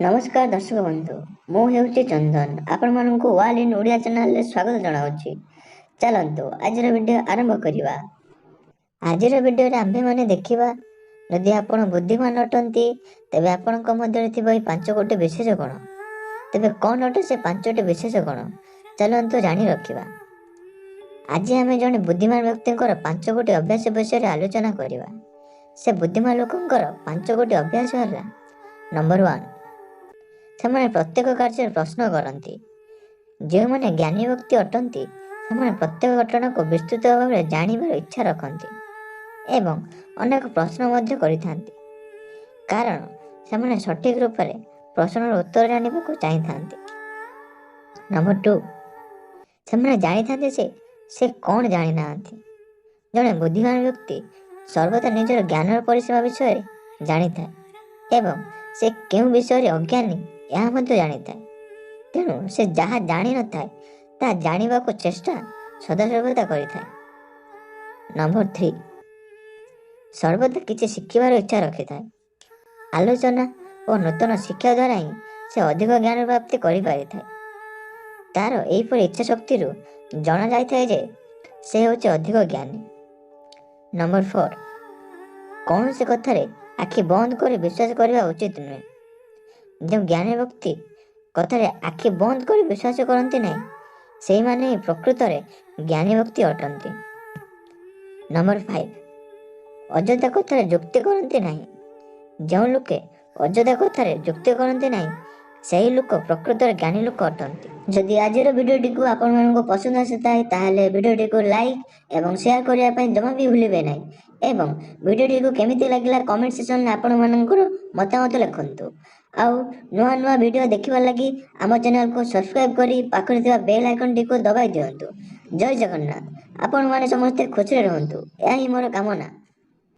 ନମସ୍କାର ଦର୍ଶକ ବନ୍ଧୁ, ମୁଁ ହେଉଛି ଚନ୍ଦନ। ଆପଣମାନଙ୍କୁ ୱାର୍ଲଡ ଇନ୍ ଓଡ଼ିଆ ଚ୍ୟାନେଲରେ ସ୍ୱାଗତ ଜଣାଉଛି। ଚାଲନ୍ତୁ, ଆଜିର ଭିଡ଼ିଓ ଆରମ୍ଭ କରିବା। ଆଜିର ଭିଡ଼ିଓରେ ଆମ୍ଭେମାନେ ଦେଖିବା, ଯଦି ଆପଣ ବୁଦ୍ଧିମାନ ଅଟନ୍ତି, ତେବେ ଆପଣଙ୍କ ମଧ୍ୟରେ ଥିବା ଏହି ପାଞ୍ଚ ଗୋଟି ବିଶେଷ ଗୁଣ। ତେବେ କ'ଣ ଅଟେ ସେ ପାଞ୍ଚଟି ବିଶେଷ ଗୁଣ? ଚାଲନ୍ତୁ ଜାଣି ରଖିବା। ଆଜି ଆମେ ଜଣେ ବୁଦ୍ଧିମାନ ବ୍ୟକ୍ତିଙ୍କର ପାଞ୍ଚ ଗୋଟି ଅଭ୍ୟାସ ବିଷୟରେ ଆଲୋଚନା କରିବା। ସେ ବୁଦ୍ଧିମାନ ଲୋକଙ୍କର ପାଞ୍ଚ ଗୋଟି ଅଭ୍ୟାସ ହେଲା: ନମ୍ବର 1, ସେମାନେ ପ୍ରତ୍ୟେକ କାର୍ଯ୍ୟରେ ପ୍ରଶ୍ନ କରନ୍ତି। ଯେଉଁମାନେ ଜ୍ଞାନୀ ବ୍ୟକ୍ତି ଅଟନ୍ତି, ସେମାନେ ପ୍ରତ୍ୟେକ ଘଟଣାକୁ ବିସ୍ତୃତ ଭାବରେ ଜାଣିବାର ଇଚ୍ଛା ରଖନ୍ତି ଏବଂ ଅନେକ ପ୍ରଶ୍ନ ମଧ୍ୟ କରିଥାନ୍ତି, କାରଣ ସେମାନେ ସଠିକ୍ ରୂପରେ ପ୍ରଶ୍ନର ଉତ୍ତର ଜାଣିବାକୁ ଚାହିଁଥାନ୍ତି। ନମ୍ବର 2, ସେମାନେ ଜାଣିଥାନ୍ତି ଯେ ସେ କ'ଣ ଜାଣିନାହାନ୍ତି। ଜଣେ ବୁଦ୍ଧିମାନ ବ୍ୟକ୍ତି ସର୍ବଦା ନିଜର ଜ୍ଞାନର ପରିସୀମା ବିଷୟରେ ଜାଣିଥାଏ ଏବଂ ସେ କେଉଁ ବିଷୟରେ ଅଜ୍ଞାନୀ, ଏହା ମଧ୍ୟ ଜାଣିଥାଏ। ତେଣୁ ସେ ଯାହା ଜାଣିନଥାଏ, ତାହା ଜାଣିବାକୁ ଚେଷ୍ଟା ସଦାସର୍ବଦା କରିଥାଏ। ନମ୍ବର 3, ସର୍ବଦା କିଛି ଶିଖିବାର ଇଚ୍ଛା ରଖିଥାଏ। ଆଲୋଚନା ଓ ନୂତନ ଶିକ୍ଷା ଦ୍ୱାରା ହିଁ ସେ ଅଧିକ ଜ୍ଞାନ ପ୍ରାପ୍ତି କରିପାରିଥାଏ। ତାର ଏହିପରି ଇଚ୍ଛା ଶକ୍ତିରୁ ଜଣାଯାଇଥାଏ ଯେ ସେ ହେଉଛି ଅଧିକ ଜ୍ଞାନୀ। ନମ୍ବର 4, କୌଣସି କଥାରେ ଆଖି ବନ୍ଦ କରି ବିଶ୍ୱାସ କରିବା ଉଚିତ ନୁହେଁ। ଯେଉଁ ଜ୍ଞାନୀ ବ୍ୟକ୍ତି କଥାରେ ଆଖି ବନ୍ଦ କରି ବିଶ୍ୱାସ କରନ୍ତି ନାହିଁ, ସେଇମାନେ ହିଁ ପ୍ରକୃତରେ ଜ୍ଞାନୀ ବ୍ୟକ୍ତି ଅଟନ୍ତି। ନମ୍ବର 5, ଅଯଥା କଥାରେ ଯୁକ୍ତି କରନ୍ତି ନାହିଁ। ଯେଉଁ ଲୋକେ ଅଯଥା କଥାରେ ଯୁକ୍ତି କରନ୍ତି ନାହିଁ, ସେହି ଲୋକ ପ୍ରକୃତରେ ଜ୍ଞାନୀ ଲୋକ ଅଟନ୍ତି। ଯଦି ଆଜିର ଭିଡ଼ିଓଟିକୁ ଆପଣମାନଙ୍କୁ ପସନ୍ଦ ଆସିଥାଏ, ତାହେଲେ ଭିଡ଼ିଓଟିକୁ ଲାଇକ୍ ଏବଂ ସେୟାର କରିବା ପାଇଁ ଜମା ବି ଭୁଲିବେ ନାହିଁ ଏବଂ ଭିଡ଼ିଓଟିକୁ କେମିତି ଲାଗିଲା, କମେଣ୍ଟ ସେକ୍ସନରେ ଆପଣମାନଙ୍କର ମତାମତ ଲେଖନ୍ତୁ। ଆଉ ନୂଆ ନୂଆ ଭିଡ଼ିଓ ଦେଖିବା ଲାଗି ଆମ ଚ୍ୟାନେଲକୁ ସବସ୍କ୍ରାଇବ୍ କରି ପାଖରେ ଥିବା ବେଲ୍ ଆଇକନ୍ଟିକୁ ଦବାଇ ଦିଅନ୍ତୁ। ଜୟ ଜଗନ୍ନାଥ। ଆପଣମାନେ ସମସ୍ତେ ଖୁସିରେ ରୁହନ୍ତୁ, ଏହା ହିଁ ମୋର କାମନା।